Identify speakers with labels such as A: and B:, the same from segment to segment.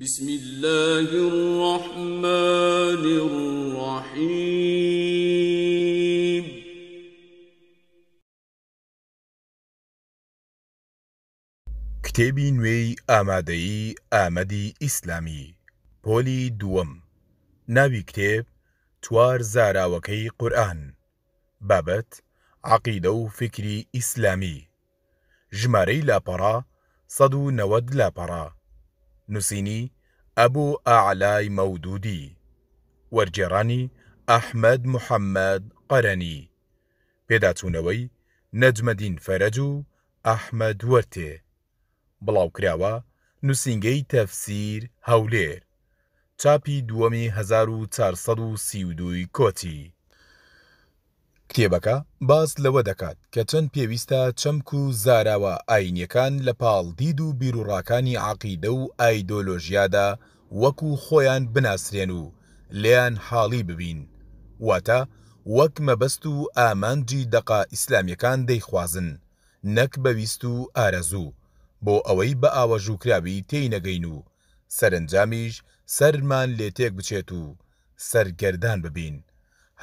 A: بسم اللە الرحمن الرحیم.
B: کتێبی نوێی ئامادەیی ئامەدی ئیسلامی، پۆلی دووەم، ناوی کتێب، چوار زاراوەکەی قورئان، بابەت، عەقیدە و فیکری ئیسلامی، ژمارەی لاپەڕە، 190 لاپەڕە. نووسینی، ئەبو ئەعلای مەودودی. وەرگێڕانی، ئەحمەد محەمەد قەرەنی. پێداچوونەوەی، نەجمەدین فەرەج و ئەحمەد وەرتێ. بڵاوکراوە، نووسینگەی تەفسیر، هەولێر. چاپی دووەمی 1432 ی کۆچی. کتێبەکە باس لەوە دەکات کە چەند پێویستە چەمک و زاراوە ئایینیەکان لە پاڵ دید و بیروڕاکانی عەقیدە و ئایدۆلۆژیادا وەکو خۆیان بناسرێن و لێیان حاڵی ببین، واتە وەک مەبەست و ئامانجی دەقە ئیسلامیەکان دەیخوازن نەک بە ویست و ئارەزوو، بۆ ئەوەی بە ئاوەژووکراوی تێینەگەین و سەرەنجامیش سەرمان لێ تێک بچێت و سەرگەردان ببین.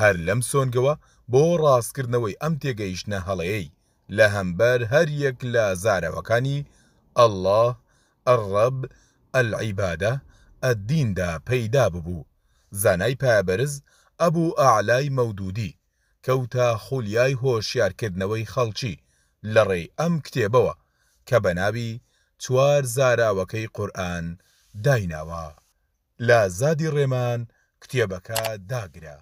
B: هەر لەم سۆنگەوە بۆ ڕاستکردنەوەی ئەم تێگەیشتنە هەڵەیەی لە هەمبەر هەر یەک لە زاراوەکانی، اللە، الرب، العبادە، الدین، دا پەیدا ببوو، زانای پایەبەرز ئەبو ئەعلای مەودودی کەوتە خولیای هۆشیارکردنەوەی خەڵکی لە ڕێی ئەم کتێبەوە کە بە ناوی چوار زاراوەکەی قورئان دایناوە. لە زادی ڕێمان کتێبەکە داگرە.